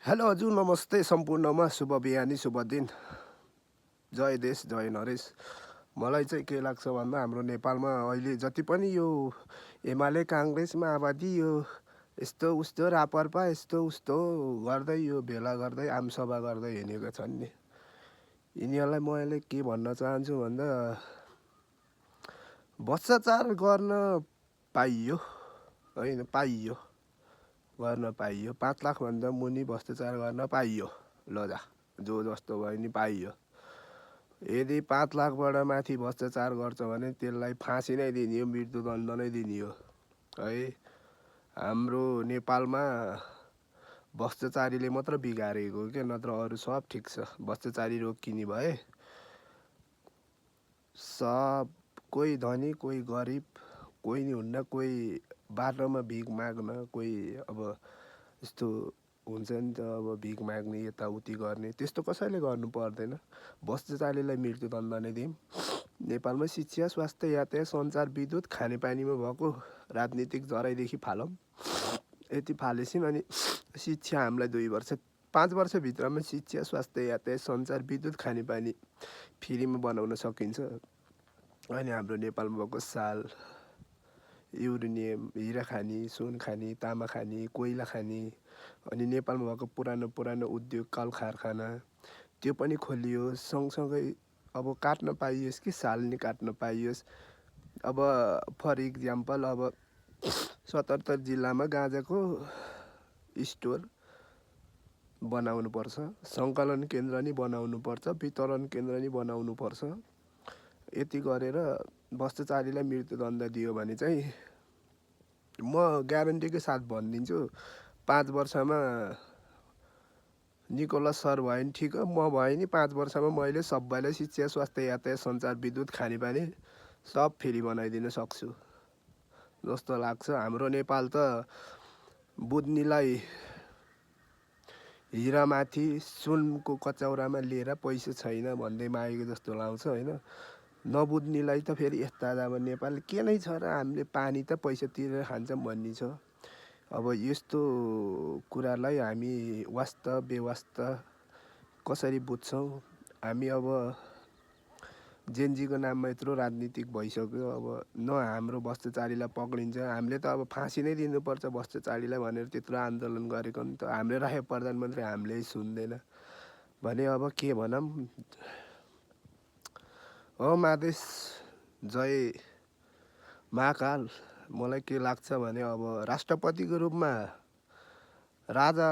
Hello हजुर, नमस्ते सम्पूर्णमा। शुभ बिहानी, शुभ दिन। जय देश, जय नरेश। मलाई चाहिँ के लाग्छ भन्दा हाम्रो नेपालमा अहिले जति पनि यो एमाले काङ्ग्रेस माओवादी यो यस्तो उस्तो रापरपा यस्तो उस्तो गर्दै यो भेला गर्दै आमसभा गर्दै हिँडेका छन् नि। यिनीहरूलाई मैले के भन्न चाहन्छु भन्दा भ्रष्टाचार गर्न पाइयो होइन, पाइयो गर्न पाइयो। 5 लाखभन्दा मुनि भ्रष्टाचार गर्न पाइयो। ल जा, जो जस्तो भयो नि पाइयो। यदि 5 लाखबाट माथि भ्रष्टाचार गर्छ भने त्यसलाई फाँसी नै दिने हो, मृत्युदण्ड नै दिने हो है। हाम्रो नेपालमा भ्रष्टाचारीले मात्र बिगारेको हो क्या, नत्र अरू सब ठिक छ। भ्रष्टाचारी रोकिने भए सब कोही धनी कोही गरिब कोही नि हुन्न। कोही बाटोमा भिख माग्न, कोही अब यस्तो हुन्छ नि त, अब भिख माग्ने यताउति गर्ने, त्यस्तो कसैले गर्नु पर्दैन। भ्रष्टाचारीलाई मृत्युदण्ड नै दिउँ। नेपालमा शिक्षा, स्वास्थ्य, यातायात, सञ्चार, विद्युत, खानेपानीमा भएको राजनीतिक जराइदेखि फालौँ। यति फालेछौँ। अनि शिक्षा हामीलाई 5 वर्षभित्रमा शिक्षा, स्वास्थ्य, यातायात, सञ्चार, विद्युत, खानेपानी फ्रीमा बनाउन सकिन्छ। अनि हाम्रो नेपालमा भएको साल युरेनियम, हिरा खानी, सुन खानी, तामा खानी, कोइला खानी, अनि नेपालमा भएको पुरानो उद्योग कल कारखाना त्यो पनि खोलियो। सँगसँगै अब काट्न पाइयोस् कि साल नि काट्न पाइयोस्। अब फर इक्जाम्पल, अब 77 जिल्लामा गाँजाको स्टोर बनाउनुपर्छ, सङ्कलन केन्द्र नि बनाउनुपर्छ, वितरण केन्द्र नि बनाउनुपर्छ। यति गरेर भ्रष्टाचारीलाई मृत्युदण्ड दियो भने चाहिँ म ग्यारेन्टीकै साथ भनिदिन्छु, 5 वर्षमा निकोलस सर भयो नि ठिक हो, म भयो नि 5 वर्षमा मैले सबैलाई शिक्षा, स्वास्थ्य, यातायात, सञ्चार, विद्युत, खानेपानी सब फ्री बनाइदिन सक्छु जस्तो लाग्छ। हाम्रो नेपाल त बुझ्नेलाई हिरामाथि सुनको कचौरामा लिएर पैसा छैन भन्दै मागेको जस्तो लाग्छ होइन। नबुझ्नेलाई त फेरि यस्ता अब नेपाल के नै छ र, हामीले पानी त पैसा तिरेर खान्छौँ भन्ने छ। अब यस्तो कुरालाई हामी वास्तव बेवास्तव कसरी बुझ्छौँ? हामी अब जेनजीको नाममा यत्रो राजनीतिक भइसक्यो। अब न हाम्रो भ्रष्टाचारीलाई पक्रिन्छ, हामीले त अब फाँसी नै दिनुपर्छ भ्रष्टाचारीलाई भनेर त्यत्रो आन्दोलन गरेको नि त। हामीले राखे प्रधानमन्त्री हामीले सुन्दैन भने अब के भनौँ? हो मादेश, जय महाकाल। मलाई के लाग्छ भने अब राष्ट्रपतिको रूपमा राजा